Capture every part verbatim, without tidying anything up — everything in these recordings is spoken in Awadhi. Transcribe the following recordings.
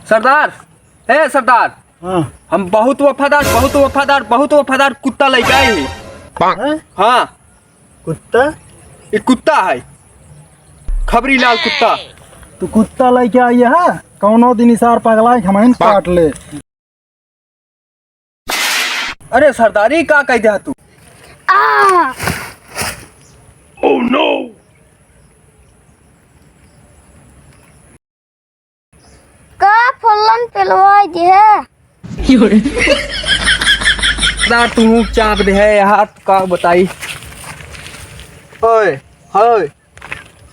सरदार, ए सरदार, हाँ। हम बहुत वफादार, बहुत वफादार, बहुत वफादार कुत्ता लइके आए हैं। हैं? हाँ। कुत्ता? ये कुत्ता है, खबरी लाल कुत्ता। तू कुत्ता लइके आई है? कौनो दिन इसार पगला के हमहिन काट ले। अरे सरदारी का कह दिया तू? आ! Oh no! का फलन पेलवाई दे है? सरदार तू चाप दे है यार, का बताई? ओए, ओए।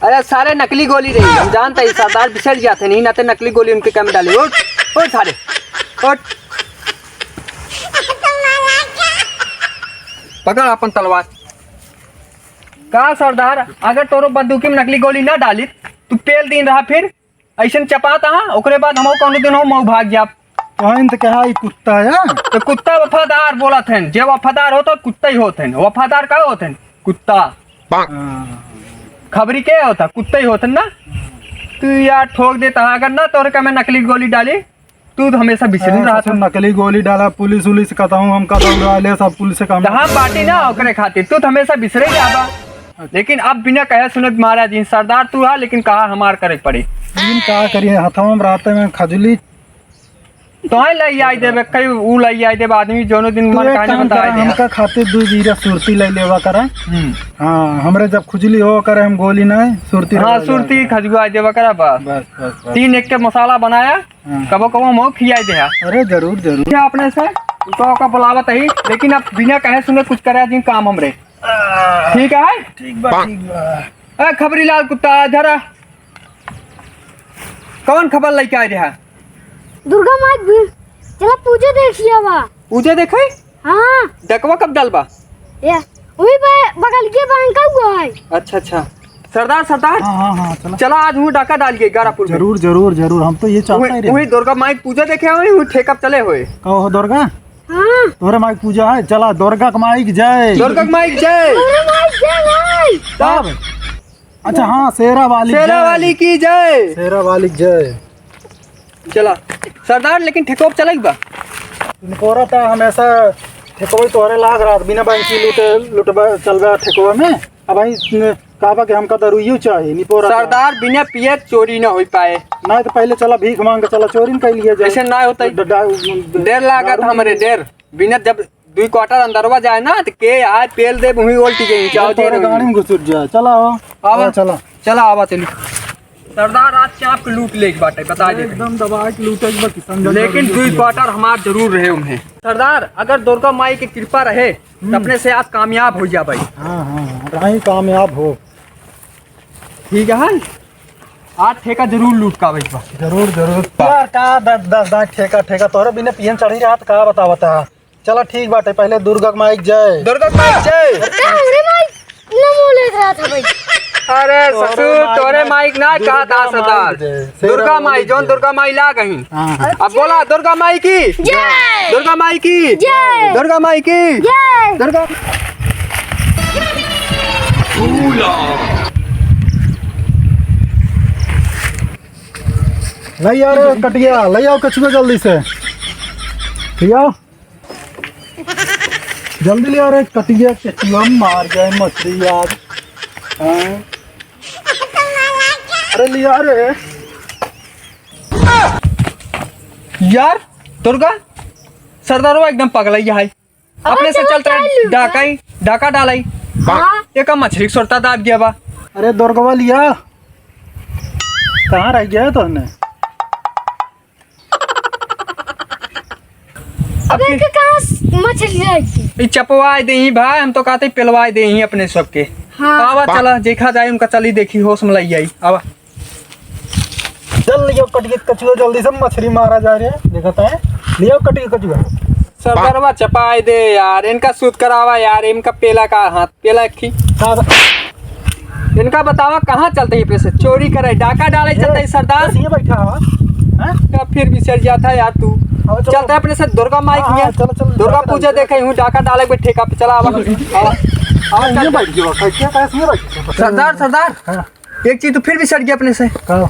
अरे सारे नकली गोली रही, हम जानते ही सरदार बिसर जाते नहीं, ना तो नकली गोली उनके काम डाली। उठ, उठ सारे, उठ। पकड़ अपन तलवार। का सरदार, अगर तोरो बंदूकी में नकली गोली ना डाली, तू पेल दिन रहा फिर? ऐसन चपात हा, ओकरे बाद हमहू कौनो दिन हो मऊ भाग जाब। तोहन त कहा ई कुत्ता है? तो कुत्ता वफादार बोलत हन, जे वफादार होत है, कुत्ता ही होत हन। वफादार का होत हन? कुत्ता। हाँ। खबरी के होता? कुत्ता ही होत हन ना। तू यार ठोक देता, अगर ना तोरे का मैं नकली गोली डाली, तू तो हमेशा बिसरिन हाँ, रहा सब था। नकली गोली डाला, पुलिस उलिस कतहूँ हम कतहूँ रहले, सब पुलिस से काम। तो हम बाटी ना ओकरे खातिर, तू तो हमेशा बिसरे ही रहा। लेकिन अब बिना कहे सुने मारा जी, सरदार तू हा, लेकिन कहा हमार करे पड़ी। लेकिन का करिए, हथवा में राते में खजुली। तोहे लई आई देबे, कई ऊ लई आई देबे, आदमी जोनो दिन तू मन एक कहा काम करा, हमका खातिर दू बीरा सुरती लई लेवा करा। हम्म। हाँ, हमरे जब खुजली हो करे, हम गोली नहीं, सुरती हाँ, लगा सुरती लेवा करा। खजुआ देवा करा, बस। बस, बस, बस। तीन एक के मसाला बनाया, हाँ। कबो कबो हम खियाई दे हा। अरे जरूर, जरूर। क्या अपने से तो का बुलावत ही, लेकिन अब बिना कहे सुने कुछ करे जिन काम हमरे। ठीक है? ठीक बा, ठीक बा। ए, खबरी लाल कुत्ता, इधर आ। कौन खबर लेके आए रहा? दुर्गा माई भी। चला पूजा देखिए बा। पूजा देखे? हाँ। डकवा कब डालबा? ये, वही बा-, बगल के बैंक का हुआ है। अच्छा, अच्छा। सरदार, सरदार। हाँ, हाँ, हाँ, चला। चला, आज हूँ डाका डाल के गारापुर में। जरूर, जरूर, जरूर। हम तो ये चाहते वही, ही रहे। वही दुर्गा माई पूजा देखे हुए, वही ठेका चले हुए। का हो दुर्गा? हाँ। तोरे माई पूजा है, चला, दुर्गा के माई की जय। दुर्गा के माई की जय। दुर्गा माई की जय भाई। तब? अच्छा, हाँ, शेरा वाली शेरा जय। वाली की जय। शेरा वाली की जय। चला, सरदार, लेकिन ठेकोब चलेक बा? निपोरा ता हमेशा ठेकोबा तोहरे लाग रहा, बिना बैंक की लूटे, लुटबा चल रहा ठेकोबा में। अब भाई, न, कहबा कि हमका दारुइयो चाही, निपोरा ता। सरदार, बिना पिए चोरी न होई पाए। नहीं तो पहले चला भीख मांग के चला, चोरी न कर लिया जाए। ऐसे ना होता ही। ड-, ड-, डेर लागत दारू हमरे, पी- डेर। बिना जब दुई क्वार्टर अंदरवा जाए ना, त के आए पेल देब, उहीं उल्टी जाई, चाहो अरे, जे तोरे रही। गाड़ी में घुसुर जाए। चला हो। आवा। आवा, चला। चला, आवा, चली। सरदार, आज चाप के लूट लेक बाटे, बता दे। एकदम दबा के लूटे के बा, किशन गंज लेकिन लूट दुई लेके। क्वार्टर हमार जरूर रहे उन्हें। सरदार, अगर दुर्गा माई की कृपा रहे, त हम्म। अपने से आज कामयाब हो जा भाई। हाँ, हाँ, हाँ, राही कामयाब हो। ठीक है, आज ठेका जरूर लूट का भाई बा। जरूर, जरूर। यार, का दस, दस दाई ठेका, ठेका, तोहरे बिना पियन चढ़ी रहा, त का बतावता? चला ठीक बाटे, पहले दुर्गा के माई की जय। दुर्गा के माई की जय। का हमरे माई ना बोले रहा था भाई। अरे तोरे ससुर, माई तोरे ना, माई के ना कहा था दुर्गा माई सरदार। की जय। दुर्गा माई, जौन दुर्गा माई ला गई। हाँ, हाँ। अब बोला दुर्गा माई की। जय। दुर्गा माई की। जय। दुर्गा माई की। जय। दुर्गा। ले यार कटिया, ले आओ कछुआ जल्दी से। ले आओ। जल्दी ले आ रे, कटिया के चुआ मार जाए मछली यार। हाँ। अरे ले आ रे। यार, दुर्गा, सरदारवा एकदम पगलैया है। अपने से चलता है डाका ही, डाका डालाई। हाँ। एका मछली के सुरता दाब गया बा। अरे दुर्गवा लिया, कहाँ रह गया है तोहने? अबे इनके कहाँ स-, मछली रही? ई चपवाए देही भाई, हम तो कहते पेलवाए देही अपने सबके। हाँ। आवा चला, देखा जाए उनका, चली देखी होश में लई आई। आवा। चल लियो कटिया कछुआ, जल्दी से मछली मारा जा रहे हैं, देखता है। लियो कटिया कछुआ। सरदारवा चपाए दे यार, इनका सूत करावा यार, इनका पेला का हाथ। पेला एक थी। का बा-, इनका बतावा कहाँ चलते ही अपने से? चोरी करे, डाका डाले चलते ही सरदार। बस ये बैठा हवा। हैं? तो फिर बिसर जाता है यार तू। हाँ, चलो। चलते हैं अपने से दुर्गा माई हाँ, के हाँ, यहाँ। चलो, चलो, दुर्गा डाका पूजा डाल। देखे हूँ, डाका डाले के ठेका पे चला आवा। आवा, आवा, ये चल। बैठ गया, क्या, क्या, कैसे ये बैठ गया? सरदार, सरदार, हाँ। एक चीज तो फिर बिसर गया अपने से। का?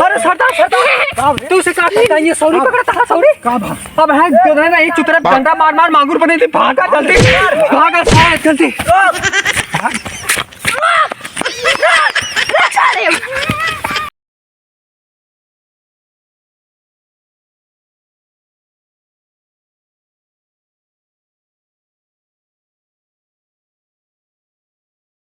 अरे सरदार, सरदार, तू से का कहता है, ये सौरी पकड़ता है, सौरी? का भा? अब है, जो है ना, ये चुतरा डंडा मार मार मांगुर बने थे, भागा जल्दी, भागा साला जल्दी।